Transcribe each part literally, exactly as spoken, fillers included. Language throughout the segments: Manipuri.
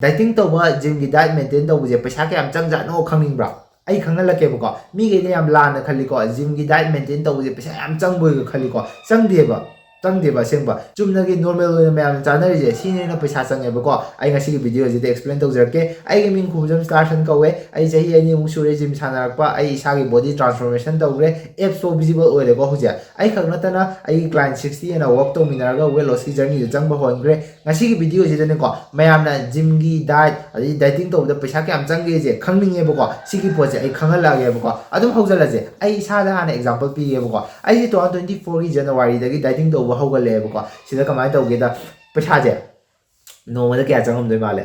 ꯗꯥꯏꯇꯤꯡ ꯇꯧꯕ, ꯖꯤꯝꯒꯤ ꯗꯥꯏꯠ ꯃꯦꯟꯇꯦꯟ ꯇꯧꯕꯁꯦ ꯄꯩꯁꯥ ꯀꯌꯥꯝ ꯆꯪꯖꯥꯠꯅꯣ ꯈꯪꯅꯤꯡꯕ꯭ꯔꯥ? ꯑꯩ ꯈꯪꯍꯜꯂꯛꯀꯦꯕꯀꯣ꯫ ꯃꯤꯈꯩꯅ ꯌꯥꯝ ꯂꯥꯟꯅ ꯈꯜꯂꯤꯀꯣ, ꯖꯤꯝꯒꯤ ꯗꯥꯏꯠ ꯃꯦꯟꯇꯦꯟ ꯇꯧꯕꯁꯦ ꯄꯩꯁꯥ ꯌꯥꯝ ꯆꯪꯕꯣꯏꯒ ꯈꯜꯂꯤꯀꯣ꯫ ꯆꯪꯗꯦꯕ, ꯆꯪꯗꯦꯕ꯫ ꯑꯁꯦꯡꯕ ꯆꯨꯝꯅꯒꯤ ꯅꯣꯔꯃꯦꯜ ꯑꯣꯏꯅ ꯃꯌꯥꯝꯅ ꯆꯥꯅꯔꯤꯁꯦ ꯁꯤꯅ ꯍꯦꯟꯅ ꯄꯩꯁꯥ ꯆꯪꯉꯦꯕꯀꯣ꯫ ꯑꯩ ꯉꯁꯤꯒꯤ ꯚꯤꯗꯤꯑꯣꯁꯤꯗ ꯑꯦꯛꯁꯄ꯭ꯂꯦꯟ ꯇꯧꯖꯔꯛꯀꯦ꯫ ꯑꯩꯒꯤ ꯃꯤꯡ ꯈꯨꯃꯨꯖꯝ ꯁ꯭ꯂꯥꯔꯁꯟ ꯀꯧꯋꯦ꯫ ꯑꯩ ꯆꯍꯤ ꯑꯅꯤꯃꯨꯛ ꯁꯨꯔꯦ ꯖꯤꯝ ꯁꯥꯟꯅꯔꯛꯄ꯫ ꯑꯩ ꯏꯁꯥꯒꯤ ꯕꯣꯗꯤ ꯇ꯭ꯔꯥꯟꯁꯐꯣꯔꯃꯦꯁꯟ ꯇꯧꯈ꯭ꯔꯦ꯫ ꯑꯦꯞꯁꯇꯣ ꯚꯤꯖꯤꯕꯜ ꯑꯣꯏꯔꯦꯀꯣ ꯍꯧꯖꯤꯛ꯫ ꯑꯩ ꯈꯛ ꯅꯠꯇꯅ ꯑꯩꯒꯤ ꯀ꯭ꯂꯥꯏꯟ ꯁꯤꯛꯁꯇꯤ ꯍꯦꯟꯅ ꯋꯥꯛ ꯇꯧꯃꯤꯟꯅꯔꯒ ꯋꯦꯠ ꯂꯣꯁꯀꯤ ꯖꯔꯅꯤꯗ ꯆꯪꯕ ꯍꯧꯍꯟꯈ꯭ꯔꯦ꯫ ꯉꯁꯤꯒꯤ ꯚꯤꯗꯤꯑꯣꯁꯤꯗꯅꯦꯀꯣ, ꯃꯌꯥꯝꯅ ꯖꯤꯝꯒꯤ ꯗꯥꯏꯠ ꯑꯗꯩ ꯗꯥꯏꯇꯤꯡ ꯇꯧꯕꯗ ꯄꯩꯁꯥ ꯀꯌꯥꯝ ꯆꯪꯒꯦꯁꯦ ꯈꯪꯅꯤꯡꯉꯦꯕꯀꯣ꯫ ꯁꯤꯒꯤ ꯄꯣꯠꯁꯦ ꯑꯩ ꯈꯪꯍꯜꯂꯛꯑꯒꯦꯕꯀꯣ꯫ ꯑꯗꯨꯝ ꯍꯧꯖꯤꯜꯂꯁꯦ꯫ ꯑꯩ ꯏꯁꯥꯗ ꯍꯥꯟꯅ ꯑꯦꯛꯖꯥꯝꯄꯜ ꯄꯤꯒꯦꯕꯀꯣ꯫ ꯑꯩꯁꯦ two thousand twenty fourꯒꯤ ꯖꯅꯋꯥꯔꯤꯗꯒꯤ ꯗꯥꯏꯇꯤꯡ ꯇꯧꯕ ꯍꯧꯒꯠꯂꯛꯑꯦꯕꯀꯣ꯫ ꯁꯤꯗ ꯀꯃꯥꯏꯅ ꯇꯧꯒꯦꯗ, ꯄꯩꯁꯥꯁꯦ ꯅꯣꯡꯃꯗ ꯀꯌꯥ ꯆꯪꯉꯝꯗꯣꯏ ꯃꯥꯜꯂꯦ?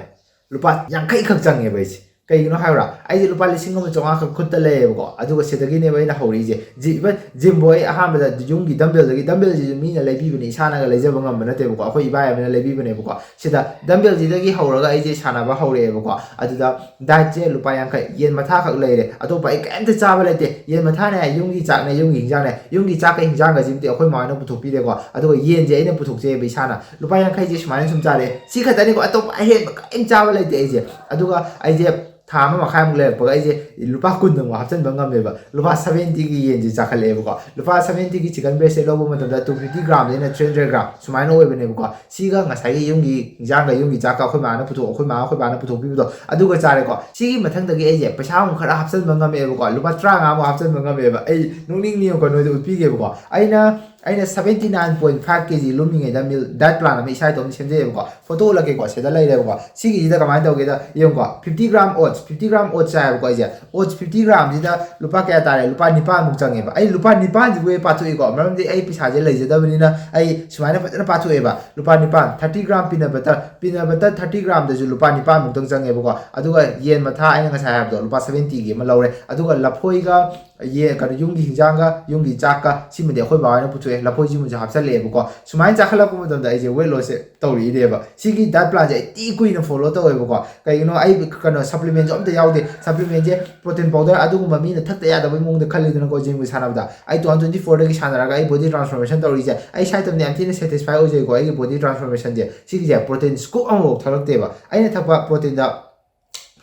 ꯂꯨꯄꯥ ꯌꯥꯡꯈꯩ ꯈꯛ ꯆꯪꯉꯦꯕ ꯑꯩꯁꯦ꯫ ꯀꯩꯒꯤꯅꯣ ꯍꯥꯏꯕ꯭ꯔꯥ? ꯑꯩꯁꯦ ꯂꯨꯄꯥ ꯂꯤꯁꯤꯡ ꯑꯃ ꯆꯥꯝꯃꯉꯥ ꯈꯛ ꯈꯨꯠꯇ ꯂꯩꯌꯦꯕꯀꯣ꯫ ꯑꯗꯨꯒ ꯁꯤꯗꯒꯤꯅꯦꯕ ꯑꯩꯅ ꯍꯧꯔꯛꯏꯁꯦ꯫ ꯖꯤ-, even ꯖꯤꯝꯕꯨ ꯑꯩ ꯑꯍꯥꯟꯕꯗ ꯌꯨꯝꯒꯤ ꯗꯝꯕꯦꯜꯗꯒꯤ, ꯗꯝꯕꯦꯜꯁꯤꯁꯨ ꯃꯤꯅ ꯂꯩꯕꯤꯕꯅꯦ, ꯏꯁꯥꯅꯒ ꯂꯩꯖꯕ ꯉꯝꯕ ꯅꯠꯇꯦꯕꯀꯣ꯫ ꯑꯩꯈꯣꯏ ꯏꯕꯥꯏ ꯑꯃꯅ ꯂꯩꯕꯤꯕꯅꯦꯕꯀꯣ꯫ ꯁꯤꯗ ꯗꯝꯕꯦꯜꯁꯤꯗꯒꯤ ꯍꯧꯔꯒ ꯑꯩꯁꯦ ꯁꯥꯟꯅꯕ ꯍꯧꯔꯛꯑꯦꯕꯀꯣ꯫ ꯑꯗꯨꯗ ꯗꯥꯏꯠꯁꯦ ꯂꯨꯄꯥ ꯌꯥꯡꯈꯩ, ꯌꯦꯟ ꯃꯊꯥꯈꯛ ꯂꯩꯔꯦ, ꯑꯇꯣꯞꯄ ꯑꯩ ꯀꯩꯝꯇ ꯆꯥꯕ ꯂꯩꯇꯦ꯫ ꯌꯦꯟ ꯃꯊꯥꯅꯦ, ꯌꯨꯝꯒꯤ ꯆꯥꯛꯅꯦ, ꯌꯨꯝꯒꯤ ꯍꯤꯟꯖꯥꯡꯅꯦ, ꯌꯨꯝꯒꯤ ꯆꯥꯛꯀ ꯍꯤꯟꯖꯥꯡꯒꯁꯤꯃꯗꯤ ꯑꯩꯈꯣꯏ ꯃꯥ ꯍꯣꯏꯅ ꯄꯨꯊꯣꯛꯄꯤꯔꯦꯀꯣ꯫ ꯑꯗꯨꯒ ꯌꯦꯟꯁꯦ ꯑꯩꯅ ꯄꯨꯊꯣꯛꯆꯩꯑꯕ ꯏꯁꯥꯅ꯫ ꯂꯨꯄꯥ ꯌꯥꯡꯈꯩꯁꯦ ꯁꯨꯃꯥꯏꯅ ꯁꯨꯝ ꯆꯥꯔꯦ꯫ ꯁꯤ ꯈꯛꯇꯅꯤꯀꯣ, ꯑꯇꯣꯞꯄ ꯑꯍꯦꯟꯕ ꯀꯔꯤꯝ ꯆꯥꯕ ꯂꯩꯇꯦ ꯑꯩꯁꯦ꯫ ꯑꯗꯨꯒ ꯑꯩꯁꯦ ꯊꯥ ꯑꯃ ꯃꯈꯥꯏꯃꯨꯛ ꯂꯩꯔꯛꯄꯒ ꯑꯩꯁꯦ ꯂꯨꯄꯥ ꯀꯨꯟꯗꯃꯨꯛ ꯍꯥꯞꯆꯤꯟꯕ ꯉꯝꯃꯦꯕ꯫ ꯂꯨꯄꯥ seventyꯒꯤ ꯌꯦꯟꯁꯦ ꯆꯥꯈꯠꯂꯛꯑꯦꯕꯀꯣ꯫ ꯂꯨꯄꯥ seventyꯒꯤ chicken breastꯁꯦ ꯂꯧꯕ ꯃꯇꯝꯗ two fifty gramꯗꯩꯅ three hundred gram ꯁꯨꯃꯥꯏꯅ ꯑꯣꯏꯕꯅꯦꯕꯀꯣ꯫ ꯁꯤꯒ ꯉꯁꯥꯏꯒꯤ ꯌꯨꯝꯒꯤ ꯏꯟꯖꯥꯡꯒ ꯌꯨꯝꯒꯤ ꯆꯥꯛꯀ ꯑꯩꯈꯣꯏ ꯃꯥꯅ ꯄꯨꯊꯣꯛ-, ꯑꯩꯈꯣꯏ ꯃꯥ ꯑꯩꯈꯣꯏ ꯕꯥꯅ ꯄꯨꯊꯣꯛꯄꯤꯕꯗꯣ ꯑꯗꯨꯒ ꯆꯥꯔꯦꯀꯣ꯫ ꯁꯤꯒꯤ ꯃꯊꯪꯗꯒꯤ ꯑꯩꯁꯦ ꯄꯩꯁꯥ ꯑꯃꯨꯛ ꯈꯔ ꯍꯥꯞꯆꯤꯟꯕ ꯉꯝꯃꯛꯑꯦꯕꯀꯣ꯫ ꯂꯨꯄꯥ ꯇꯔꯥꯃꯉꯥꯃꯨꯛ ꯍꯥꯞꯆꯤꯟꯕ ꯉꯝꯃꯛꯑꯦꯕ꯫ ꯑꯩ ꯅꯣꯛꯅꯤꯡꯅꯤꯡꯉꯦꯀꯣ, ꯅꯣꯏꯗ ꯎꯠꯄꯤꯒꯦꯕꯀꯣ꯫ ꯑꯩꯅ, ꯑꯩꯅ seventy nine point five kg ꯂꯨꯝꯃꯤꯉꯩꯗ meal diet plan ꯑꯃ ꯏꯁꯥ ꯏꯇꯣꯝꯇ ꯁꯦꯝꯖꯩꯑꯕꯀꯣ꯫ ꯐꯣꯇꯣ ꯎꯠꯂꯛꯀꯦꯀꯣ, ꯁꯤꯗ ꯂꯩꯔꯦꯕꯀꯣ꯫ ꯁꯤꯒꯤꯁꯤꯗ ꯀꯃꯥꯏꯅ ꯇꯧꯒꯦꯗ ꯌꯦꯡꯉꯨꯀꯣ, fifty gram oats, fifty gram oats ꯆꯥꯏꯌꯦꯕꯀꯣ ꯑꯩꯁꯦ꯫ Oats fifty gramꯁꯤꯗ ꯂꯨꯄꯥ ꯀꯌꯥ ꯇꯥꯔꯦ? ꯂꯨꯄꯥ ꯅꯤꯄꯥꯟꯃꯨꯛ ꯆꯪꯉꯦꯕ꯫ ꯑꯩ ꯂꯨꯄꯥ ꯅꯤꯄꯥꯟꯁꯤꯕꯨ ꯍꯦꯛ ꯄꯥꯊꯣꯛꯏꯀꯣ, ꯃꯔꯝꯗꯤ ꯑꯩ ꯄꯩꯁꯥꯁꯦ ꯂꯩꯖꯗꯕꯅꯤꯅ ꯑꯩ ꯁꯨꯃꯥꯏꯅ ꯐꯖꯅ ꯄꯥꯊꯣꯛꯑꯦꯕ꯫ ꯂꯨꯄꯥ ꯅꯤꯄꯥꯟ, thirty gram peanut butter, peanut butter thirty gramꯗꯁꯨ ꯂꯨꯄꯥ ꯅꯤꯄꯥꯟꯃꯨꯛꯇꯪ ꯆꯪꯉꯦꯕꯀꯣ꯫ ꯑꯗꯨꯒ ꯌꯦꯟ ꯃꯊꯥ ꯑꯩꯅ ꯉꯁꯥꯏ ꯍꯥꯏꯕꯗꯣ ꯂꯨꯄꯥ seventyꯒꯤ ꯑꯃ ꯂꯧꯔꯦ꯫ ꯑꯗꯨꯒ ꯂꯐꯣꯏꯒ ꯌꯦ ꯀꯩꯅꯣ ꯌꯨꯝꯒꯤ ꯍꯤꯟꯖꯥꯡꯒ ꯌꯨꯝꯒꯤ ꯆꯥꯛꯀ ꯁꯤꯃꯗꯤ ꯑꯩꯈꯣꯏ ꯕꯥ ꯍꯣꯏꯅ ꯄꯨꯊꯣꯛꯑꯦ, ꯂꯐꯣꯏ ꯁꯤꯃꯁꯨ ꯍꯥꯞꯆꯜꯂꯛꯑꯦꯕꯀꯣ꯫ ꯁꯨꯃꯥꯏꯅ ꯆꯥꯈꯠꯂꯛꯄ ꯃꯇꯝꯗ ꯑꯩꯁꯦ weight loss ꯁꯦ ꯇꯧꯔꯛꯏꯅꯦꯕ꯫ ꯁꯤꯒꯤ diet plan ꯁꯦ ꯑꯩ ꯇꯤ ꯀꯨꯏꯅ follow ꯇꯧꯋꯦꯕꯀꯣ꯫ ꯀꯩꯒꯤꯅꯣ, ꯑꯩ ꯀꯩꯅꯣ supplement ꯁꯨ ꯑꯝꯇ ꯌꯥꯎꯗꯦ꯫ Supplement ꯁꯦ protein powder ꯑꯗꯨꯒꯨꯝꯕ ꯃꯤꯅ ꯊꯛꯇ ꯌꯥꯗꯕꯒꯤ ꯃꯑꯣꯡꯗ ꯈꯜꯂꯤꯗꯅꯀꯣ꯫ Gym ꯒ ꯁꯥꯟꯅꯕꯗ ꯑꯩ two thousand twenty four ꯗꯒꯤ ꯁꯥꯟꯅꯔꯒ ꯑꯩ body transformation ꯇꯧꯔꯤꯁꯦ ꯑꯩ ꯏꯁꯥ ꯏꯇꯣꯝꯇ ꯌꯥꯝ ꯊꯤꯅ satisfy ꯑꯣꯏꯖꯩꯀꯣ꯫ ꯑꯩꯒꯤ body transformation ꯁꯦ ꯁꯤꯒꯤꯁꯦ protein scoop ꯑꯃꯐꯥꯎ ꯊꯛꯂꯛꯇꯦꯕ꯫ ꯑꯩꯅ ꯊꯛꯄ protein ꯗ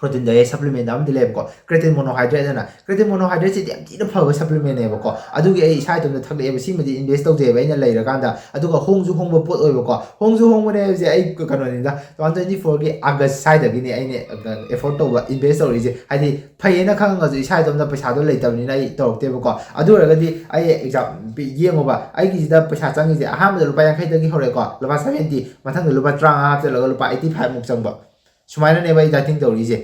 protein ꯗ ꯑꯩ supplement ꯑꯃꯗꯤ ꯂꯩꯌꯦꯕꯀꯣ, creatine monohydrate ꯍꯥꯏꯅ꯫ Creatine monohydrate ꯁꯤꯗꯤ ꯌꯥꯝ ꯊꯤꯅ ꯐꯕ supplement ꯅꯦꯕꯀꯣ꯫ ꯑꯗꯨꯒꯤ ꯑꯩ ꯏꯁꯥ ꯏꯇꯣꯝꯇ ꯊꯛꯂꯛꯑꯦꯕ꯫ ꯁꯤꯃꯗꯤ invest ꯇꯧꯖꯩꯑꯕ ꯑꯩꯅ ꯂꯩꯔꯀꯥꯟꯗ꯫ ꯑꯗꯨꯒ ꯍꯣꯡꯁꯨ ꯍꯣꯡꯕ ꯄꯣꯠ ꯑꯣꯏꯕꯀꯣ꯫ ꯍꯣꯡꯁꯨ ꯍꯣꯡꯕꯅꯦ ꯍꯥꯏꯕꯁꯦ ꯑꯩ ꯀꯩꯅꯣꯅꯤꯗ, two thousand twenty four ꯒꯤ August ꯁ꯭ꯋꯥꯏꯗꯒꯤꯅꯦ ꯑꯩꯅ afford ꯇꯧꯕ, invest ꯇꯧꯔꯛꯏꯁꯦ꯫ ꯍꯥꯏꯗꯤ ꯐꯩꯌꯦꯅ ꯈꯪꯉꯒꯁꯨ ꯏꯁꯥ ꯏꯇꯣꯝꯇ ꯄꯩꯁꯥꯗꯣ ꯂꯩꯇꯕꯅꯤꯅ ꯑꯩ ꯇꯧꯔꯛꯇꯦꯕꯀꯣ꯫ ꯑꯗꯨ ꯑꯣꯏꯔꯒꯗꯤ ꯑꯩ exam ꯌꯦꯡꯉꯣꯕ, ꯑꯩꯒꯤꯁꯤꯗ ꯄꯩꯁꯥ ꯆꯪꯉꯤꯁꯦ ꯑꯍꯥꯟꯕꯗ ꯂꯨꯄꯥ ꯌꯥꯡꯈꯩꯗꯒꯤ ꯍꯧꯔꯛꯑꯦꯀꯣ, ꯂꯨꯄꯥ seventy, ꯃꯊꯪꯗ ꯂꯨꯄꯥ ꯇꯔꯥꯃꯉꯥ ꯍꯥꯞꯆꯤꯜꯂꯒ ꯂꯨꯄꯥ eighty five ꯃꯨꯛ ꯆꯪꯕ꯫ ꯁꯨꯃꯥꯏꯅꯅꯦꯕ ꯑꯩ dieting ꯇꯧꯔꯤꯁꯦ꯫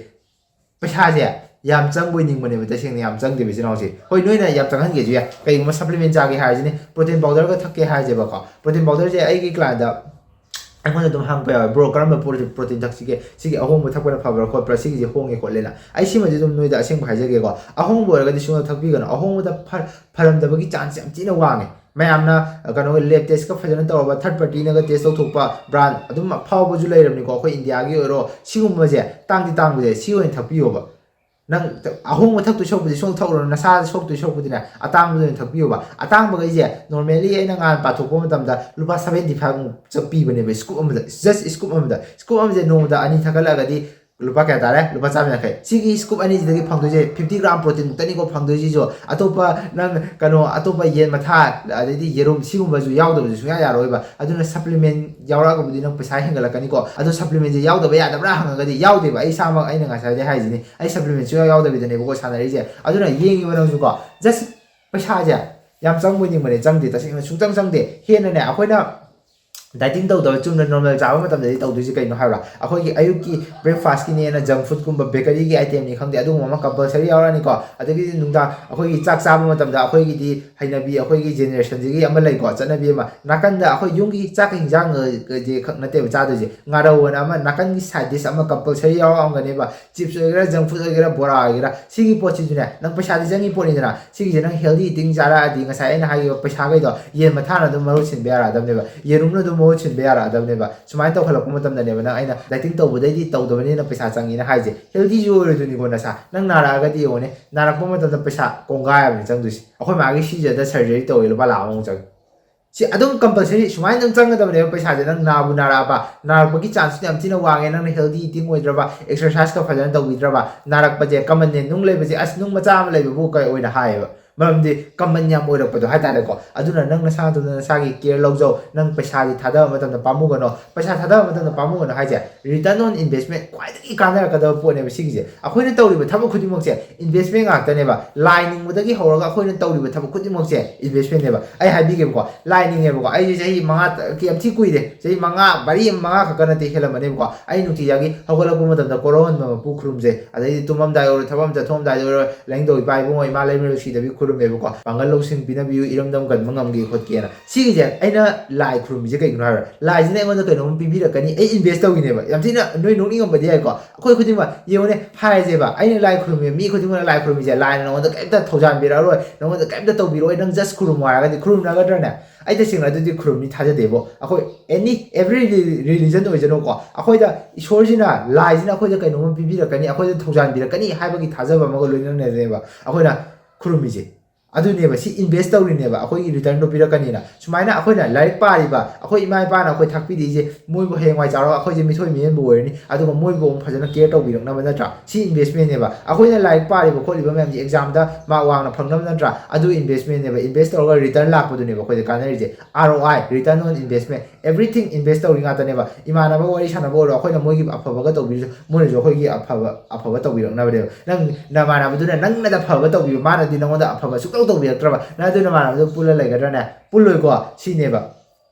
ꯄꯩꯁꯥꯁꯦ ꯌꯥꯝ ꯆꯪꯕꯣꯏ ꯅꯤꯡꯕꯅꯦꯕ, ꯇꯁꯦꯡꯅ ꯌꯥꯝ ꯆꯪꯗꯦꯕ, ꯏꯆꯤꯟ ꯏꯅꯥꯎꯁꯦ꯫ ꯍꯣꯏ, ꯅꯣꯏꯅ ꯌꯥꯝ ꯆꯪꯍꯟꯒꯦꯁꯨ ꯌꯥꯏ꯫ ꯀꯩꯒꯨꯝꯕ supplement ꯆꯥꯒꯦ ꯍꯥꯏꯔꯁꯤꯅꯦ, protein powder ꯒ ꯊꯛꯀꯦ ꯍꯥꯏꯔꯁꯦꯕꯀꯣ, protein powder ꯁꯦ ꯑꯩꯒꯤ client ꯗ ꯑꯩꯉꯣꯟꯗ ꯑꯗꯨꯝ ꯍꯪꯉꯛꯄ ꯌꯥꯎꯋꯦ, "Bro, ꯀꯔꯝꯕ protein, protein ꯊꯛꯁꯤꯒꯦ? ꯁꯤꯒꯤ ꯑꯍꯣꯡꯕ ꯊꯛꯄꯅ ꯐꯕ꯭ꯔꯥ ꯈꯣꯠꯄ꯭ꯔꯥ? ꯁꯤꯒꯤꯁꯦ ꯍꯣꯡꯉꯦ ꯈꯣꯠꯂꯦꯅ?" ꯑꯩ ꯁꯤꯃꯗꯤ ꯑꯗꯨꯝ ꯅꯣꯏꯗ ꯑꯁꯦꯡꯕ ꯍꯥꯏꯖꯒꯦꯀꯣ, ꯑꯍꯣꯡꯕ ꯑꯣꯏꯔꯒꯗꯤ ꯁꯨꯡꯊꯛ ꯊꯛꯄꯤꯒꯅꯨ꯫ ꯑꯍꯣꯡꯕꯗ ꯐ-, ꯐꯔꯝꯗꯕꯒꯤ chance ꯌꯥꯝ ꯊꯤꯅ ꯋꯥꯡꯉꯦ꯫ ꯃꯌꯥꯝꯅ ꯀꯩꯅꯣꯒ lab test ꯀ ꯐꯖꯅ ꯇꯧꯔꯕ, third party ꯅꯒ test ꯇꯧꯊꯣꯛꯄ brand ꯑꯗꯨꯝ ꯑꯐꯥꯎꯕꯁꯨ ꯂꯩꯔꯕꯅꯤꯀꯣ꯫ ꯑꯩꯈꯣꯏ ꯏꯟꯗꯤꯌꯥꯒꯤ ꯑꯣꯏꯔꯣ, ꯁꯤꯒꯨꯝꯕꯁꯦ ꯇꯥꯡꯗꯤ ꯇꯥꯡꯕꯁꯦ ꯁꯤ ꯑꯣꯏꯅ ꯊꯛꯄꯤꯌꯣꯕ꯫ ꯅꯪ ꯑꯍꯣꯡꯕ ꯊꯛꯇꯣꯏ ꯁꯔꯨꯛꯄꯨꯗꯤ ꯁꯨꯡꯊꯛ ꯊꯛꯎꯔꯅꯨ, ꯅꯁꯥꯗ ꯁꯣꯛꯇꯣꯏ ꯁꯔꯨꯛꯄꯨꯗꯤꯅꯦ ꯑꯇꯥꯡꯕꯗ ꯑꯣꯏꯅ ꯊꯛꯄꯤꯌꯣꯕ꯫ ꯑꯇꯥꯡꯕꯈꯩꯁꯦ normally ꯑꯩꯅ ꯉꯍꯥꯟ ꯄꯥꯊꯣꯛꯄ ꯃꯇꯝꯗ ꯂꯨꯄꯥ seventy five ꯃꯨꯛ ꯆ-, ꯄꯤꯕꯅꯦꯕ scoop ꯑꯃꯗ, just scoop ꯑꯃꯗ꯫ Scoop ꯑꯃꯁꯦ ꯅꯣꯡꯃꯗ ꯑꯅꯤ ꯊꯛꯀꯠꯂꯛꯑꯒꯗꯤ ꯂꯨꯄꯥ ꯀꯌꯥ ꯇꯥꯔꯦ? ꯂꯨꯄꯥ ꯆꯥꯝ ꯌꯥꯡꯈꯩ꯫ ꯁꯤꯒꯤ scoop ꯑꯅꯤꯁꯤꯗꯒꯤ ꯐꯪꯗꯣꯏꯁꯦ fifty gram protein ꯃꯨꯛꯇꯅꯤꯀꯣ ꯐꯪꯗꯣꯏꯁꯤꯁꯨ꯫ ꯑꯇꯣꯞꯄ ꯅꯪ ꯀꯩꯅꯣ, ꯑꯇꯣꯞꯄ ꯌꯦꯟ ꯃꯊꯥ, ꯑꯗꯩꯗꯤ ꯌꯦꯔꯨꯝ ꯁꯤꯒꯨꯝꯕꯁꯨ ꯌꯥꯎꯗꯕꯁꯨ ꯁꯨꯡꯌꯥ ꯌꯥꯔꯣꯏꯕ꯫ ꯑꯗꯨꯅ supplement ꯌꯥꯎꯔꯛꯑꯒꯕꯨꯗꯤ ꯅꯪ ꯄꯩꯁꯥ ꯍꯦꯟꯒꯠꯂꯛꯀꯅꯤꯀꯣ꯫ ꯑꯗꯣ supplement ꯁꯦ ꯌꯥꯎꯗꯕ ꯌꯥꯗꯕ꯭ꯔꯥ ꯍꯪꯉꯒꯗꯤ ꯌꯥꯎꯗꯦꯕ꯫ ꯑꯩ ꯏꯁꯥꯃꯛ ꯑꯩꯅ ꯉꯁꯥꯏꯗꯩ ꯍꯥꯏꯁꯤꯅꯤ, ꯑꯩ supplement ꯁꯨꯡꯌꯥꯎ ꯌꯥꯎꯗꯕꯤꯗꯅꯦꯕꯀꯣ ꯁꯥꯟꯅꯔꯤꯁꯦ꯫ ꯑꯗꯨꯅ ꯌꯦꯡꯉꯤꯕ ꯅꯪꯁꯨꯀꯣ, just ꯄꯩꯁꯥꯁꯦ ꯌꯥꯝ ꯆꯪꯕꯣꯏ ꯅꯤꯡꯕꯅꯦ, ꯆꯪꯗꯦ, ꯇꯁꯦꯡꯅ ꯁꯨꯡꯆꯪ ꯆꯪꯗꯦ꯫ ꯍꯦꯟꯅꯅꯦ ꯑꯩꯈꯣꯏꯅ ꯗꯥꯏꯇꯤꯡ ꯇꯧꯗꯕ ꯆꯨꯝꯅ ꯅꯣꯔꯃꯦꯜ ꯆꯥꯕ ꯃꯇꯝꯗꯗꯤ ꯇꯧꯗꯣꯏꯁꯦ ꯀꯩꯅꯣ ꯍꯥꯏꯕ꯭ꯔꯥ? ꯑꯩꯈꯣꯏꯒꯤ ꯑꯌꯨꯛꯀꯤ ꯕ꯭ꯔꯦꯛꯐꯥꯁꯀꯤꯅꯦꯅ ꯖꯪ ꯐꯨꯗꯀꯨꯝꯕ, ꯕꯦꯀꯔꯤꯒꯤ ꯑꯥꯏꯇꯦꯝꯅꯤ ꯈꯪꯗꯦ, ꯑꯗꯨꯒꯨꯝꯕ ꯑꯃ ꯀꯝꯄꯜꯁꯔꯤ ꯌꯥꯎꯔꯅꯤꯀꯣ꯫ ꯑꯗꯒꯤꯗꯤ ꯅꯨꯡꯗꯥꯡ ꯑꯩꯈꯣꯏꯒꯤ ꯆꯥꯛ ꯆꯥꯕ ꯃꯇꯝꯗ ꯑꯩꯈꯣꯏꯒꯤꯗꯤ ꯍꯩꯅꯕꯤ, ꯑꯩꯈꯣꯏꯒꯤ ꯖꯦꯅꯦꯔꯦꯁꯟꯁꯤꯒꯤ ꯑꯃ ꯂꯩꯀꯣ, ꯆꯠꯅꯕꯤ ꯑꯃ, ꯅꯥꯀꯟꯗ ꯑꯩꯈꯣꯏ ꯌꯨꯝꯒꯤ ꯆꯥꯛꯀ ꯍꯤꯟꯖꯥꯡꯒꯁꯦ ꯈꯛ ꯅꯠꯇꯦꯕ ꯆꯥꯗꯣꯏꯁꯦ, ꯉꯥꯔꯧ ꯑꯅ ꯑꯃ ꯅꯥꯀꯟꯒꯤ ꯁꯥꯏꯠ ꯗꯤꯁ ꯑꯃ ꯀꯝꯄꯜꯁꯔꯤ ꯌꯥꯎꯔꯛꯑꯝꯒꯅꯦꯕ꯫ ꯆꯤꯞꯁ ꯑꯣꯏꯒꯦꯔꯥ, ꯖꯪ ꯐꯨꯗ ꯑꯣꯏꯒꯦꯔꯥ, ꯕꯣꯔꯥ ꯑꯣꯏꯒꯦꯔꯥ, ꯁꯤꯒꯤ ꯄꯣꯠꯁꯤꯁꯨꯅꯦ, ꯅꯪ ꯄꯩꯁꯥꯗꯤ ꯆꯪꯉꯤ ꯄꯣꯠꯅꯤꯗꯅ꯫ ꯁꯤꯒꯤꯁꯦ ꯅꯪ ꯍꯦꯜꯗꯤ ꯏꯇꯤꯡ ꯆꯥꯔꯛꯑꯗꯤ, ꯉꯁꯥꯏ ꯑꯩꯅ ꯍꯥꯏꯈꯤꯕ ꯄꯩꯁꯥꯈꯩꯗꯣ ꯌꯦꯟ ꯃꯊꯥꯅ ꯑꯗꯨꯝ ꯃꯍꯨꯠ ꯁꯤꯟꯕ ꯌꯥꯔꯛꯑꯗꯕꯅꯦꯕ, ꯌꯦꯔꯨꯝꯅ ꯑꯗꯨꯝ ꯃꯍꯨꯠ ꯁꯤꯟꯕ ꯌꯥꯔꯛꯑꯗꯕꯅꯦꯕ꯫ ꯁꯨꯃꯥꯏꯅ ꯇꯧꯈꯠꯂꯛꯄ ꯃꯇꯝꯗꯅꯦꯕ ꯅꯪ ꯑꯩꯅ ꯗꯥꯏꯇꯤꯡ ꯇꯧꯕꯗꯩꯗꯤ ꯇꯧꯗꯕꯅꯤꯅ ꯄꯩꯁꯥ ꯆꯪꯉꯤꯅ ꯍꯥꯏꯁꯦ꯫ ꯍꯦꯜꯗꯤꯁꯨ ꯑꯣꯏꯔꯣꯏꯗꯣꯏꯅꯤꯀꯣ ꯅꯁꯥ꯫ ꯅꯪ ꯅꯥꯔꯛꯑꯒꯗꯤ ꯌꯦꯡꯉꯨꯅꯦ, ꯅꯥꯔꯛꯄ ꯃꯇꯝꯗ ꯄꯩꯁꯥ ꯀꯣꯡꯒꯥꯏ ꯑꯃꯅꯤ ꯆꯪꯗꯣꯏꯁꯦ꯫ ꯑꯩꯈꯣꯏ ꯃꯥꯒꯤ ꯁꯤꯖꯗ ꯁꯔꯖꯔꯤ ꯇꯧꯋꯦ, ꯂꯨꯄꯥ ꯂꯥꯛ ꯑꯃꯃꯨꯛ ꯆꯪꯉꯤ꯫ ꯁꯤ ꯑꯗꯨꯝ ꯀꯝꯄꯜꯁꯔꯤ ꯁꯨꯃꯥꯏꯅ ꯑꯗꯨꯝ ꯆꯪꯒꯗꯕꯅꯦꯕ ꯄꯩꯁꯥꯁꯦ꯫ ꯅꯪ ꯅꯥꯕꯨ ꯅꯥꯔꯛꯑꯕ, ꯅꯥꯔꯛꯄꯒꯤ ꯆꯥꯟꯁꯁꯨ ꯌꯥꯝ ꯊꯤꯅ ꯋꯥꯡꯉꯦ, ꯅꯪꯅ ꯍꯦꯜꯗꯤ ꯏꯇꯤꯡ ꯑꯣꯏꯗ꯭ꯔꯕ, ꯑꯦꯛꯁꯔꯁꯥꯏꯁꯀ ꯐꯖꯅ ꯇꯧꯕꯤꯗ꯭ꯔꯕ, ꯅꯥꯔꯛꯄꯁꯦ ꯀꯃꯟꯅꯦ꯫ ꯅꯨꯡ ꯂꯩꯕꯁꯦ, "ꯑꯁ, ꯅꯨꯡ ꯃꯆꯥ ꯑꯃ ꯂꯩꯕꯕꯨ ꯀꯩ ꯑꯣꯏꯅ ꯍꯥꯏꯌꯦꯕ?" ꯃꯔꯝꯗꯤ ꯀꯃꯟ ꯌꯥꯝ ꯑꯣꯏꯔꯛꯄꯗꯣ ꯍꯥꯏꯇꯥꯔꯦꯀꯣ꯫ ꯑꯗꯨꯅ ꯅꯪ ꯅꯁꯥ ꯅꯇꯣꯝꯇ ꯅꯁꯥꯒꯤ ꯀꯦꯌꯔ ꯂꯧꯖꯧ꯫ ꯅꯪ ꯄꯩꯁꯥꯗꯤ ꯊꯥꯗꯕ ꯃꯇꯝꯗ ꯄꯥꯝꯃꯨꯒꯅꯣ꯫ ꯄꯩꯁꯥ ꯊꯥꯗꯕ ꯃꯇꯝꯗ ꯄꯥꯝꯃꯨꯒꯅꯣ ꯍꯥꯏꯁꯦ, return on investment ꯈ꯭ꯋꯥꯏꯗꯒꯤ ꯀꯥꯟꯅꯔꯛꯀꯗꯕ ꯄꯣꯠꯅꯦꯕ ꯁꯤꯒꯤꯁꯦ꯫ ꯑꯩꯈꯣꯏꯅ ꯇꯧꯔꯤꯕ ꯊꯕꯛ ꯈꯨꯗꯤꯡꯃꯛꯁꯦ investment ꯉꯥꯛꯇꯅꯦꯕ꯫ ꯂꯥꯏ ꯅꯤꯡꯕꯗꯒꯤ ꯍꯧꯔꯒ ꯑꯩꯈꯣꯏꯅ ꯇꯧꯔꯤꯕ ꯊꯕꯛ ꯈꯨꯗꯤꯡꯃꯛꯁꯦ investmentꯅꯦꯕ꯫ ꯑꯩ ꯍꯥꯏꯕꯤꯒꯦꯕꯀꯣ, ꯂꯥꯏ ꯅꯤꯡꯉꯦꯕꯀꯣ, ꯑꯩꯁꯦ ꯆꯍꯤ ꯃꯉꯥ, ꯌꯥꯝ ꯊꯤ ꯀꯨꯏꯔꯦ, ꯆꯍꯤ ꯃꯉꯥ, ꯃꯔꯤ ꯑꯃ, ꯃꯉꯥ ꯈꯛꯇ ꯅꯠꯇꯦ ꯍꯦꯜꯂꯝꯃꯅꯦꯕꯀꯣ꯫ ꯑꯩ ꯅꯨꯡꯇꯤꯖꯥꯒꯤ ꯍꯧꯒꯠꯂꯛꯄ ꯃꯇꯝꯗ ꯀꯣꯔꯣꯟꯕ ꯃꯄꯨ ꯈꯨꯔꯨꯝꯖꯩ꯫ ꯑꯗꯩꯗꯤ ꯇꯨꯝꯃꯝꯗꯥꯏ ꯑꯣꯏꯔꯣ, ꯊꯕꯛ ꯑꯃ ꯆꯠꯊꯣꯛꯑꯝꯗꯥꯏꯗ ꯑꯣꯏꯔꯣ, ꯂꯥꯏꯅꯤꯡꯊꯧ ꯏꯄꯥ ꯏꯕꯨꯡꯉꯣ, ꯏꯃꯥ ꯂꯩꯃꯔꯦꯜ ꯂꯣꯏꯁꯤꯗꯕꯤ ꯈꯨꯔꯨꯝꯃꯦꯕꯀꯣ꯫ ꯄꯥꯡꯒꯜ ꯂꯧꯁꯤꯡ ꯄꯤꯅꯕꯤꯌꯨ, ꯏꯔꯝꯗꯝ ꯀꯟꯕ ꯉꯝꯒꯦ ꯈꯣꯠꯀꯦꯅ꯫ ꯁꯤꯒꯤꯁꯦ ꯑꯩꯅ ꯂꯥꯏ ꯈꯨꯔꯨꯝꯃꯤꯁꯦ ꯀꯩꯒꯤꯅꯣ ꯍꯥꯏꯔꯣ, ꯂꯥꯏꯁꯤꯅ ꯑꯩꯉꯣꯟꯗ ꯀꯩꯅꯣꯝ ꯄꯤꯕꯤꯔꯛꯀꯅꯤ, ꯑꯩ invest ꯇꯧꯈꯤꯅꯦꯕ꯫ ꯌꯥꯝ ꯊꯤꯅ ꯅꯣꯏ ꯅꯣꯛꯅꯤꯡꯉꯝꯕꯗꯤ ꯌꯥꯏꯀꯣ꯫ ꯑꯩꯈꯣꯏ ꯈꯨꯗꯤꯡꯃꯛ ꯌꯦꯡꯉꯨꯅꯦ, ꯍꯥꯏꯔꯁꯦꯕ, ꯑꯩꯅ ꯂꯥꯏ ꯈꯨꯔꯨꯝꯃꯤ, ꯃꯤ ꯈꯨꯗꯤꯡꯃꯛꯅ ꯂꯥꯏ ꯈꯨꯔꯨꯝꯃꯤꯁꯦ, ꯂꯥꯏꯅ ꯅꯉꯣꯟꯗ ꯀꯩꯝꯇ ꯊꯧꯖꯥꯟꯕꯤꯔꯛꯑꯔꯣꯏ, ꯅꯉꯣꯟꯗ ꯀꯩꯝꯇ ꯇꯧꯕꯤꯔꯛꯑꯣꯏ, ꯅꯪ just ꯈꯨꯔꯨꯝꯃꯣ ꯍꯥꯏꯔꯒꯗꯤ ꯈꯨꯔꯨꯝꯅꯒꯗ꯭ꯔꯅꯦ? ꯑꯩ ꯇꯁꯦꯡꯅ ꯑꯗꯨꯗꯤ ꯈꯨꯔꯨꯝꯅꯤ ꯊꯥꯖꯗꯦꯕꯣ꯫ ꯑꯩꯈꯣꯏ any, every religion ꯑꯣꯏꯖꯅꯨꯀꯣ, ꯑꯩꯈꯣꯏꯗ ꯏꯁꯣꯔꯁꯤꯅ, ꯂꯥꯏꯁꯤꯅ ꯑꯩꯈꯣꯏꯗ ꯀꯩꯅꯣꯝꯃ ꯄꯤꯕꯤꯔꯛꯀꯅꯤ, ꯑꯩꯈꯣꯏꯗ ꯊꯧꯖꯥꯟꯕꯤꯔꯛꯀꯅꯤ ꯍꯥꯏꯕꯒꯤ ꯊꯥꯖꯕ ꯑꯃꯒ ꯂꯣꯏꯅꯅꯅꯦꯕ ꯑꯩꯈꯣꯏꯅ ꯈꯨꯔꯨꯝꯃꯤꯁꯦ꯫ ꯑꯗꯨꯅꯦꯕ, ꯁꯤ invest ꯇꯧꯔꯤꯅꯦꯕ, ꯑꯩꯈꯣꯏꯒꯤ returnꯗꯣ ꯄꯤꯔꯛꯀꯅꯤꯅ꯫ ꯁꯨꯃꯥꯏꯅ ꯑꯩꯈꯣꯏꯅ ꯂꯥꯏꯔꯤꯛ ꯄꯥꯔꯤꯕ, ꯑꯩꯈꯣꯏ ꯏꯃꯥ ꯏꯄꯥꯅ ꯑꯩꯈꯣꯏ ꯊꯥꯛꯄꯤꯔꯛꯏꯁꯦ, ꯃꯣꯏꯕꯨ ꯍꯌꯦꯡꯋꯥꯏ ꯆꯥꯎꯔꯒ ꯑꯩꯈꯣꯏꯁꯦ ꯃꯤꯊꯣꯏ ꯃꯤꯍꯦꯟꯕ ꯑꯣꯏꯔꯅꯤ, ꯑꯗꯨꯒ ꯃꯣꯏꯕꯨ ꯑꯃꯨꯛ ꯐꯖꯅ care ꯇꯧꯕꯤꯔꯛꯅꯕ ꯅꯠꯇ꯭ꯔꯥ? ꯁꯤ investmentꯅꯦꯕ꯫ ꯑꯩꯈꯣꯏꯅ ꯂꯥꯏꯔꯤꯛ ꯄꯥꯔꯤꯕ ꯈꯣꯠꯂꯤꯕ ꯃꯌꯥꯝꯁꯦ examꯗ mark ꯋꯥꯡꯅ ꯐꯪꯅꯕ ꯅꯠꯇ꯭ꯔꯥ? ꯑꯗꯨ investmentꯅꯦꯕ꯫ Invest ꯇꯧꯔꯒ return ꯂꯥꯛꯄꯗꯨꯅꯦꯕ ꯑꯩꯈꯣꯏꯗ ꯀꯥꯟꯅꯔꯤꯁꯦ꯫ ROI, return on investment, everything invest ꯇꯧꯔꯤ ꯉꯥꯛꯇꯅꯦꯕ꯫ ꯏꯃꯥꯟꯅꯕ ꯋꯥꯔꯤ ꯁꯥꯟꯅꯕ ꯑꯣꯏꯔꯣ, ꯑꯩꯈꯣꯏꯅ ꯃꯣꯏꯒꯤ ꯑꯐꯕꯒ ꯇꯧꯕꯤꯔꯁꯨ, ꯃꯣꯏꯅꯁꯨ ꯑꯩꯈꯣꯏꯒꯤ ꯑꯐꯕ, ꯑꯐꯕ ꯇꯧꯕꯤꯔꯛꯅꯕꯅꯦꯕ꯫ ꯅꯪ ꯅꯃꯥꯟꯅꯕꯗꯨꯅ ꯅꯪꯅꯗ ꯐꯕ ꯇꯧꯕꯤꯕ, ꯃꯥꯅꯗꯤ ꯅꯉꯣꯟꯗ ꯑꯐꯕ ꯁꯨꯡꯇꯧ ꯇꯧꯕꯤꯔꯛꯇ꯭ꯔꯕ, ꯅꯪ ꯑꯗꯨ ꯅꯃꯥꯟꯅꯕꯗꯨ ꯄꯨꯜꯂ ꯂꯩꯒꯗ꯭ꯔꯅꯦ? ꯄꯨꯜꯂꯣꯏꯀꯣ꯫ ꯁꯤꯅꯦꯕ꯫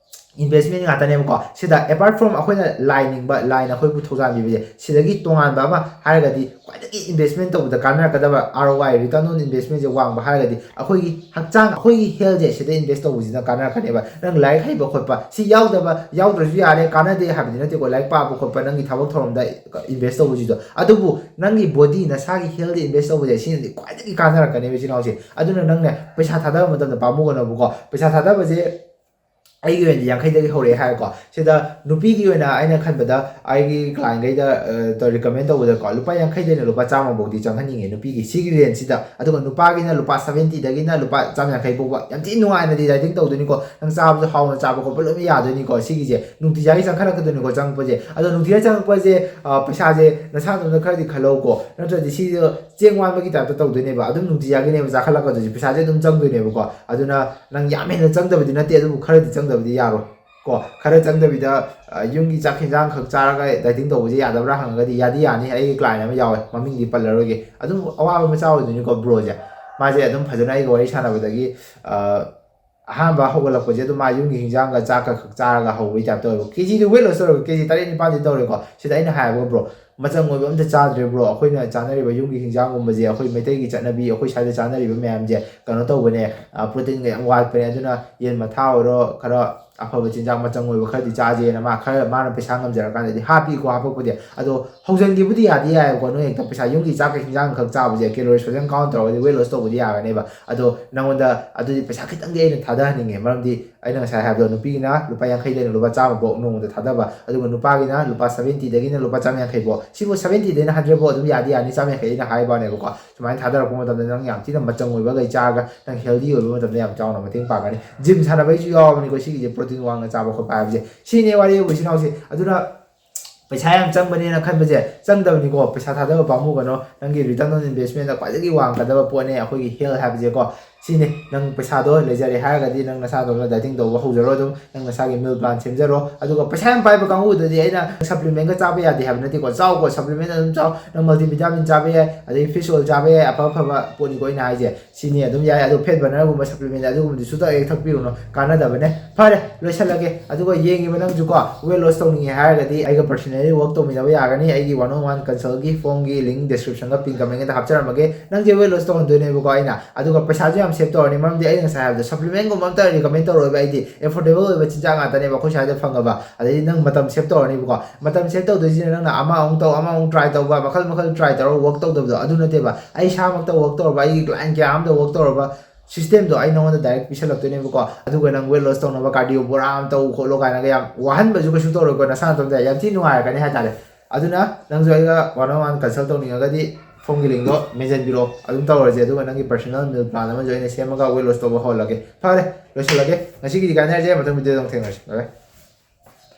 investment ꯉꯥꯛꯇꯅꯦꯕꯀꯣ꯫ ꯁꯤꯗ apart from ꯑꯩꯈꯣꯏꯅ ꯂꯥꯏ ꯅꯤꯡꯕ, ꯂꯥꯏꯅ ꯑꯩꯈꯣꯏꯕꯨ ꯊꯧꯖꯥꯟꯕꯤꯕꯁꯦ, ꯁꯤꯗꯒꯤ ꯇꯣꯉꯥꯟꯕ ꯑꯃ ꯍꯥꯏꯔꯒꯗꯤ ꯈ꯭ꯋꯥꯏꯗꯒꯤ investment ꯇꯧꯕꯗ ꯀꯥꯟꯅꯔꯛꯀꯗꯕ R O I, return on investmentꯁꯦ ꯋꯥꯡꯕ ꯍꯥꯏꯔꯒꯗꯤ ꯑꯩꯈꯣꯏꯒꯤ ꯍꯛꯆꯥꯡ, ꯑꯩꯈꯣꯏꯒꯤ healthꯁꯦ ꯁꯤꯗ invest ꯇꯧꯕꯁꯤꯅ ꯀꯥꯟꯅꯔꯛꯀꯅꯦꯕ꯫ ꯅꯪ ꯂꯥꯏꯔꯤꯛ ꯍꯩꯕ ꯈꯣꯠꯄ ꯁꯤ ꯌꯥꯎꯗꯕ, ꯌꯥꯎꯗ꯭ꯔꯁꯨ ꯌꯥꯔꯦ, ꯀꯥꯟꯅꯗꯦ ꯍꯥꯏꯕꯗꯤ ꯅꯠꯇꯦꯀꯣ꯫ ꯂꯥꯏꯔꯤꯛ ꯄꯥꯕ ꯈꯣꯠꯄ, ꯅꯪꯒꯤ ꯊꯕꯛ ꯊꯧꯔꯝꯗ invest ꯇꯧꯕꯁꯤꯗꯣ, ꯑꯗꯨꯕꯨ ꯅꯪꯒꯤ body, ꯅꯁꯥꯒꯤ healthꯗ invest ꯇꯧꯕꯁꯦ ꯁꯤꯅꯗꯤ ꯈ꯭ꯋꯥꯏꯗꯒꯤ ꯀꯥꯟꯅꯔꯛꯀꯅꯦꯕ, ꯏꯆꯤꯟ ꯏꯅꯥꯎꯁꯦ꯫ ꯑꯗꯨꯅ ꯅꯪꯅ ꯄꯩꯁꯥ ꯊꯥꯗꯕ ꯃꯇꯝꯗ ꯄꯥꯝꯃꯨꯒꯅꯣꯕꯀꯣ꯫ ꯄꯩꯁꯥ ꯊꯥꯗꯕꯁꯦ ꯑꯩꯒꯤ ꯑꯣꯏꯅꯗꯤ ꯌꯥꯡꯈꯩꯗꯒꯤ ꯍꯧꯔꯛꯑꯦ ꯍꯥꯏꯔꯦꯀꯣ꯫ ꯁꯤꯗ ꯅꯨꯄꯤꯒꯤ ꯑꯣꯏꯅ ꯑꯩꯅ ꯈꯟꯕꯗ, ꯑꯩꯒꯤ clientꯈꯩꯗ, ꯑ, recommend ꯇꯧꯕꯗꯀꯣ, ꯂꯨꯄꯥ ꯌꯥꯡꯈꯩꯗꯩꯅ ꯂꯨꯄꯥ ꯆꯥꯝꯃ ꯐꯥꯎꯗꯤ ꯆꯪꯍꯟꯅꯤꯡꯉꯦ ꯅꯨꯄꯤꯒꯤ ꯁꯤꯒꯤ rangeꯁꯤꯗ꯫ ꯑꯗꯨꯒ ꯅꯨꯄꯥꯒꯤꯅ ꯂꯨꯄꯥ seventyꯗꯒꯤꯅ ꯂꯨꯄꯥ ꯆꯥꯝ ꯌꯥꯡꯈꯩ ꯐꯥꯎꯕ ꯌꯥꯝ ꯊꯤꯅ ꯅꯨꯡꯉꯥꯏꯅ dieting ꯇꯧꯗꯣꯏꯅꯤꯀꯣ꯫ ꯅꯪ ꯆꯥꯕꯁꯨ ꯍꯥꯎꯅ ꯆꯥꯕ ꯈꯣꯠꯄ ꯂꯣꯏꯅ ꯌꯥꯗꯣꯏꯅꯤꯀꯣ꯫ ꯁꯤꯒꯤꯁꯦ ꯅꯨꯡꯇꯤꯖꯥꯒꯤ ꯆꯪꯈꯠꯂꯛꯀꯗꯣꯏꯅꯤꯀꯣ ꯆꯪꯉꯛꯄꯁꯦ꯫ ꯑꯗꯣ ꯅꯨꯡꯇꯤꯖꯥꯒꯤ ꯆꯪꯉꯛꯄꯁꯦ, ꯑ, ꯄꯩꯁꯥꯁꯦ ꯅꯁꯥꯅ ꯈꯔꯗꯤ ꯈꯜꯂꯧꯀꯣ꯫ ꯅꯠꯇ꯭ꯔꯗꯤ ꯁꯤꯗꯣ ꯆꯦꯡ ꯋꯥꯟꯕꯒꯤ typeꯇ ꯇꯧꯗꯣꯏꯅꯦꯕ꯫ ꯑꯗꯨꯝ ꯅꯨꯡꯇꯤꯖꯥꯒꯤꯅꯦꯕ ꯆꯥꯈꯠꯂꯛꯀꯗꯣꯏꯁꯦ꯫ ꯄꯩꯁꯥꯁꯦ ꯑꯗꯨꯝ ꯆꯪꯗꯣꯏꯅꯦꯕꯀꯣ꯫ ꯑꯗꯨꯅ ꯅꯪ ꯌꯥꯝ ꯍꯦꯟꯅ ꯆꯪꯗꯕꯗꯤ ꯅꯠꯇꯦ, ꯑꯗꯨꯕꯨ ꯈꯔꯗꯤ ꯆꯪꯗꯕꯗꯤ ꯌꯥꯔꯣꯏ꯫ ꯀꯣ, ꯈꯔ ꯆꯪꯗꯕꯤꯗ, ꯑ, ꯌꯨꯝꯒꯤ ꯆꯥꯛ ꯍꯦꯟꯖꯥꯡ ꯈꯛ ꯆꯥꯔꯒ dieting ꯇꯧꯕꯁꯦ ꯌꯥꯗꯕ꯭ꯔꯥ ꯍꯪꯉꯒꯗꯤ ꯌꯥꯗꯤ ꯌꯥꯅꯤ꯫ ꯑꯩꯒꯤ client ꯑꯃ ꯌꯥꯎꯋꯦ, ꯃꯃꯤꯡꯗꯤ ꯄꯜꯂꯔꯣꯏꯒꯦ꯫ ꯑꯗꯨꯝ ꯑꯋꯥꯕ ꯃꯆꯥ ꯑꯣꯏꯗꯣꯏꯅꯤꯀꯣ broꯁꯦ꯫ ꯃꯥꯁꯦ ꯑꯗꯨꯝ ꯐꯖꯅ ꯑꯩꯒ ꯋꯥꯔꯤ ꯁꯥꯟꯅꯕꯗꯒꯤ, ꯑ, ꯑꯍꯥꯟꯕ ꯍꯧꯒꯠꯂꯛꯄꯁꯦ ꯑꯗꯨꯝ ꯃꯥ ꯌꯨꯝꯒꯤ ꯍꯤꯟꯖꯥꯡꯒ ꯆꯥꯛꯀ ꯈꯛ ꯆꯥꯔꯒ ꯍꯧꯕꯒꯤ type ꯇꯧꯋꯦꯕ꯫ KGꯗꯤ weight loss ꯇꯧꯔꯒ KG ꯇꯔꯦꯠ ꯅꯤꯄꯥꯟꯗꯤ ꯇꯧꯔꯦꯀꯣ꯫ ꯁꯤꯗ ꯑꯩꯅ ꯍꯥꯏꯌꯦꯕ, "Bro, ꯃꯆꯪ ꯑꯣꯏꯕ ꯑꯝꯇ ꯆꯥꯗ꯭ꯔꯦ bro꯫ ꯑꯩꯈꯣꯏꯅ ꯆꯥꯅꯔꯤꯕ ꯌꯨꯝꯒꯤ ꯍꯤꯟꯖꯥꯡꯒꯨꯝꯕꯁꯦ, ꯑꯩꯈꯣꯏ ꯃꯩꯇꯩꯒꯤ ꯆꯠꯅꯕꯤ, ꯑꯩꯈꯣꯏ ꯁ꯭ꯋꯥꯏꯗ ꯆꯥꯅꯔꯤꯕ ꯃꯌꯥꯝꯁꯦ ꯀꯩꯅꯣ ꯇꯧꯕꯅꯦ, ꯑ, proteinꯒ ꯌꯥꯝ ꯋꯥꯠꯄꯅꯦ꯫ ꯑꯗꯨꯅ ꯌꯦꯟ ꯃꯊꯥ ꯑꯣꯏꯔꯣ, ꯈꯔ ꯑꯐꯕ ꯆꯤꯟꯖꯥꯛ ꯃꯆꯪ ꯑꯣꯏꯕ ꯈꯔꯗꯤ ꯆꯥꯁꯦꯅ" ꯃꯥ ꯈꯔ ꯃꯥꯅ ꯄꯩꯁꯥ ꯉꯝꯖꯔꯀꯥꯟꯗꯗꯤ ꯍꯥꯞꯄꯤꯀꯣ, ꯍꯥꯞꯄꯛꯄꯗꯤ꯫ ꯑꯗꯣ ꯍꯧꯖꯤꯟꯈꯤꯕꯗꯤ ꯌꯥꯗꯤ ꯌꯥꯏꯌꯦꯕꯀꯣ, ꯅꯣꯏ ꯍꯦꯛꯇ ꯄꯩꯁꯥ, ꯌꯨꯝꯒꯤ ꯆꯥꯛꯀ ꯍꯤꯟꯖꯥꯡ ꯈꯛ ꯆꯥꯕꯁꯦ calories ꯐꯖꯅ count ꯇꯧꯔꯒꯗꯤ weight loss ꯇꯧꯕꯗꯤ ꯌꯥꯒꯅꯦꯕ꯫ ꯑꯗꯣ ꯅꯪꯉꯣꯟꯗ ꯑꯗꯨꯗꯤ ꯄꯩꯁꯥ ꯈꯤꯇꯪꯗꯤ ꯑꯩꯅ ꯊꯥꯗꯍꯟꯅꯤꯡꯉꯦ, ꯃꯔꯝꯗꯤ ꯑꯩꯅ ꯉꯁꯥꯏ ꯍꯥꯏꯕꯗꯣ, ꯅꯨꯄꯤꯒꯤꯅ ꯂꯨꯄꯥ ꯌꯥꯡꯈꯩꯗꯩꯅ ꯂꯨꯄꯥ ꯆꯥꯝꯃ ꯐꯥꯎ ꯅꯣꯡꯃꯗ ꯊꯥꯗꯕ, ꯑꯗꯨꯒ ꯅꯨꯄꯥꯒꯤꯅ ꯂꯨꯄꯥ seventyꯗꯒꯤꯅ ꯂꯨꯄꯥ ꯆꯥꯝ ꯌꯥꯡꯈꯩ ꯐꯥꯎ꯫ ꯁꯤꯕꯨ seventyꯗꯩꯅ hundred ꯐꯥꯎ ꯑꯗꯨꯝ ꯌꯥꯗꯤ ꯌꯥꯅꯤ, ꯆꯥꯝ ꯌꯥꯡꯈꯩ ꯑꯩꯅ ꯍꯥꯏꯕ ꯋꯥꯅꯦꯕꯀꯣ꯫ ꯁꯨꯃꯥꯏꯅ ꯊꯥꯗꯔꯛꯄ ꯃꯇꯝꯗ ꯅꯪ ꯌꯥꯝ ꯊꯤꯅ ꯃꯆꯪ ꯑꯣꯏꯕꯈꯩ ꯆꯥꯔꯒ ꯅꯪ healthy ꯑꯣꯏꯕ ꯃꯇꯝꯗ ꯌꯥꯝ ꯆꯥꯎꯅ ꯃꯇꯦꯡ ꯄꯥꯡꯒꯅꯤ꯫ Gym ꯁꯥꯟꯅꯕꯩꯁꯨ ꯌꯥꯎꯔꯕꯅꯤꯀꯣ ꯁꯤꯒꯤꯁꯦ, protein ꯋꯥꯡꯅ ꯆꯥꯕ ꯈꯣꯠꯄ ꯍꯥꯏꯕꯁꯦ꯫ ꯁꯤꯅꯦ ꯋꯥꯔꯤꯕꯨ, ꯏꯆꯤꯟ ꯏꯅꯥꯎꯁꯦ꯫ ꯑꯗꯨꯅ ꯄꯩꯁꯥ ꯌꯥꯝ ꯆꯪꯕꯅꯦꯅ ꯈꯟꯕꯁꯦ ꯆꯪꯗꯕꯅꯤꯀꯣ꯫ ꯄꯩꯁꯥ ꯊꯥꯗꯕ ꯄꯥꯝꯃꯨꯒꯅꯣ꯫ ꯅꯪꯒꯤ return on investmentꯇ ꯈ꯭ꯋꯥꯏꯗꯒꯤ ꯋꯥꯡꯒꯗꯕ ꯄꯣꯠꯅꯦ ꯑꯩꯈꯣꯏꯒꯤ health ꯍꯥꯏꯕꯁꯦꯀꯣ꯫ ꯁꯤꯅꯤ, ꯅꯪ ꯄꯩꯁꯥꯗꯣ ꯂꯩꯖꯔꯦ ꯍꯥꯏꯔꯒꯗꯤ ꯅꯪ ꯅꯁꯥꯗꯣ ꯗꯥꯏꯇꯤꯡ ꯇꯧꯕ ꯍꯧꯖꯔꯣ꯫ ꯑꯗꯨꯝ ꯅꯪ ꯅꯁꯥꯒꯤ ꯃꯤꯜ ꯄ꯭ꯂꯥꯟ ꯁꯦꯝꯖꯔꯣ꯫ ꯑꯗꯨꯒ ꯄꯩꯁꯥ ꯌꯥꯝ ꯄꯥꯏꯕ ꯀꯥꯡꯕꯨꯗꯗꯤ ꯑꯩꯅ ꯁꯄ꯭ꯂꯤꯃꯦꯟꯒ ꯆꯥꯕ ꯌꯥꯗꯦ ꯍꯥꯏꯕ ꯅꯠꯇꯦꯀꯣ, ꯆꯥꯎꯀꯣ, ꯁꯄ꯭ꯂꯤꯃꯦꯟ ꯑꯗꯨꯝ ꯆꯥꯎ, ꯅꯪ ꯃꯜꯇꯤꯚꯤꯇꯥꯃꯤꯟ ꯆꯥꯕ ꯌꯥꯏ, ꯑꯗꯩ ꯐꯤꯁ ꯑꯣꯏꯜ ꯆꯥꯕ ꯌꯥꯏ, ꯑꯐ ꯑꯐꯕ ꯄꯣꯠꯅꯤꯀꯣ ꯑꯩꯅ ꯍꯥꯏꯁꯦ꯫ ꯁꯤꯅꯤ ꯑꯗꯨꯝ ꯌꯥꯏ꯫ ꯑꯗꯣ ꯐꯦꯠ ꯕꯔꯅꯔꯒꯨꯝꯕ ꯁꯄ꯭ꯂꯤꯃꯦꯟ ꯑꯗꯨꯒꯨꯝꯕꯗꯨꯁꯨ ꯇꯛ ꯍꯦꯛ ꯊꯛꯄꯤꯔꯨꯅꯨ, ꯀꯥꯟꯅꯗꯕꯅꯦ꯫ ꯐꯔꯦ, ꯂꯣꯏꯁꯜꯂꯒꯦ꯫ ꯑꯗꯨꯒ ꯌꯦꯡꯉꯤꯕ ꯅꯪꯁꯨꯀꯣ, ꯋꯦꯠ ꯂꯣꯁ ꯇꯧꯅꯤꯡꯉꯦ ꯍꯥꯏꯔꯒꯗꯤ ꯑꯩꯒ ꯄꯔꯁꯅꯦꯜꯂꯤ ꯋꯥꯛ ꯇꯧꯃꯤꯟꯅꯕ ꯌꯥꯒꯅꯤ꯫ ꯑꯩꯒꯤ ꯋꯥꯟ ꯑꯣꯟ ꯋꯥꯟ ꯀꯟꯁꯜꯒꯤ ꯐꯣꯝꯒꯤ ꯂꯤꯡ ꯗꯤꯁꯀ꯭ꯔꯤꯞꯁꯟꯒ ꯄꯤꯟ ꯀꯃꯦꯟꯒꯗ ꯍꯥꯞꯆꯔꯝꯃꯒꯦ꯫ ꯅꯪꯁꯦ ꯋꯦꯠ ꯂꯣꯁ ꯇꯧꯍꯟꯗꯣꯏꯅꯦꯕꯀꯣ ꯑꯩꯅ꯫ ꯑꯗꯨꯒ ꯄꯩꯁꯥꯁꯨ ꯌꯥꯝ ꯁꯦꯞ ꯇꯧꯔꯅꯤ, ꯃꯔꯝꯗꯤ ꯑꯩꯅ ꯉꯁꯥꯏ ꯍꯥꯏꯕꯗꯣ ꯁꯄ꯭ꯂꯤꯃꯦꯟꯒꯨꯝꯕ ꯑꯝꯇ ꯔꯤꯀꯃꯦꯟ ꯇꯧꯔꯣꯏꯕ ꯑꯩꯗꯤ꯫ ꯑꯦꯐꯣꯔꯗꯦꯕꯜ ꯑꯣꯏꯕ ꯆꯤꯟꯖꯥꯛ ꯉꯥꯛꯇꯅꯦꯕ ꯑꯩꯈꯣꯏ ꯁ꯭ꯋꯥꯏꯗ ꯐꯪꯉꯕ꯫ ꯑꯗꯩꯗꯤ ꯅꯪ ꯃꯇꯝ ꯁꯦꯞ ꯇꯧꯔꯅꯤꯕꯀꯣ꯫ ꯃꯇꯝ ꯁꯦꯞ ꯇꯧꯗꯣꯏꯁꯤꯅ ꯅꯪꯅ ꯑꯃ ꯑꯃꯨꯛ ꯇꯧ, ꯑꯃ ꯑꯃꯨꯛ ꯇ꯭ꯔꯥꯏ ꯇꯧꯕ, ꯃꯈꯜ ꯃꯈꯜ ꯇ꯭ꯔꯥꯏ ꯇꯧꯔꯒ ꯋꯥꯛ ꯇꯧꯗꯕꯗꯣ ꯑꯗꯨ ꯅꯠꯇꯦꯕ꯫ ꯑꯩ ꯏꯁꯥꯃꯛꯇ ꯋꯥꯛ ꯇꯧꯔꯕ, ꯑꯩꯒꯤ ꯀ꯭ꯂꯥꯏꯟ ꯀꯌꯥ ꯑꯃꯗ ꯋꯥꯛ ꯇꯧꯔꯕ ꯁꯤꯁꯇꯦꯝꯗꯣ ꯑꯩ ꯅꯉꯣꯟꯗ ꯗꯥꯏꯔꯦꯛ ꯄꯤꯁꯜꯂꯛꯇꯣꯏꯅꯦꯕꯀꯣ꯫ ꯑꯗꯨꯒ ꯅꯪ ꯋꯦꯠ ꯂꯣꯁ ꯇꯧꯅꯕ ꯀꯥꯔꯗꯤꯑꯣ ꯕꯣꯔꯥ ꯑꯃ ꯇꯧ ꯈꯣꯠꯂꯣ ꯀꯥꯏꯅꯒ ꯌꯥꯝ ꯋꯥꯍꯟꯕꯁꯨ ꯀꯩꯁꯨ ꯇꯧꯔꯣꯏꯀꯣ, ꯅꯁꯥ ꯅꯇꯣꯝꯇ ꯌꯥꯝ ꯊꯤ ꯅꯨꯡꯉꯥꯏꯔꯛꯀꯅꯤ ꯍꯥꯏꯇꯥꯔꯦ꯫ ꯑꯗꯨꯅ ꯅꯪꯁꯨ ꯑꯩꯒ ꯋꯥꯟ ꯑꯣꯟ ꯋꯥꯟ ꯀꯟꯁꯜ ꯇꯧꯅꯤꯡꯉꯒꯗꯤ ꯐꯣꯝꯒꯤ ꯂꯤꯡꯗꯣ ꯃꯦꯟꯁꯤꯟꯕꯤꯔꯛꯑꯣ, ꯑꯗꯨꯝ ꯇꯧꯔꯁꯦ꯫ ꯑꯗꯨꯒ ꯅꯪꯒꯤ ꯄꯔꯁꯅꯦꯜ ꯃꯤꯜ ꯄ꯭ꯂꯥꯟ ꯑꯃꯁꯨ ꯑꯩꯅ ꯁꯦꯝꯃꯒ ꯋꯦꯠ ꯂꯣꯁ ꯇꯧꯕ ꯍꯧꯍꯜꯂꯒꯦ꯫ ꯐꯔꯦ, ꯂꯣꯏꯁꯤꯜꯂꯒꯦ꯫ ꯉꯁꯤꯒꯤꯗꯤ ꯀꯥꯏꯅꯔꯁꯦ, ꯃꯊꯪ ꯚꯤꯗꯤꯑꯣꯗ ꯑꯃꯨꯛ ꯊꯦꯡꯅꯔꯁꯤ꯫ ꯕꯥꯏ ꯕꯥꯏ꯫